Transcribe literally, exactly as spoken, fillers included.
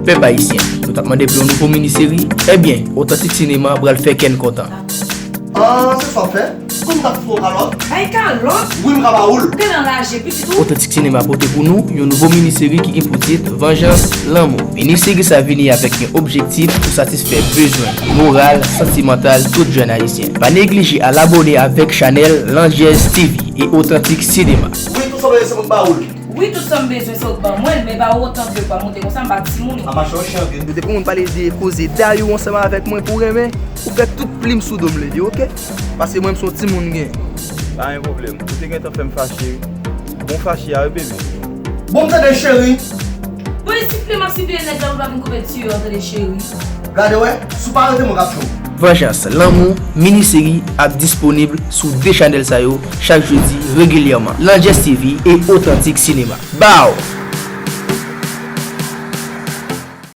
Pèp ayisyen, nou t ap mande pou yon nouvo mini seri? Ebyen, Otantik Sinema pral fè kè n kontan. Ah, se sa w fè? Kòm m t ap fè w kalòt? Bay kalòt? Wi, m ka ba ou l. Ou gentan laje pitit ou? Otantik Sinema pote pou nou yon nouvo mini seri ki gen pou tit Vanjans Lanmou. Mini seri sa vini avèk yon objektif pou satisfè bezwen moral, santimantal tout jèn ayisyen. Pa neglije al abòne avèk chanèl Landjèz TV e Otantik Sinema. Wi, tout sa w bezwen se mwen k ba ou l. Wi, tout sa m bezwen se ou k ban mwen l, men pa ou otan ke pa monte konsa, m pa timoun. A mache w chen anpil. Depi yon moun pale de koze dayou ansanm avèk mwen pou renmen, ou fè tout plim sou do m leve, oke? Paske mwen m se yon timoun gen. Pa gen pwoblèm. Ou te gentan fè m fache wi. Bon fache a wi baby. Bon, m tande cheri. Bon, e sifle m ap sifle nèg la pou l pa vin kouvèti yo, tande cheri. Gade wè, si w pa rete mwen k ap cho w. Vanjans Lanmou, mini seri ap disponib sou de chanèl sa yo chak jedi regilyèman. Landjèz TV e Otantik Sinema. Bow!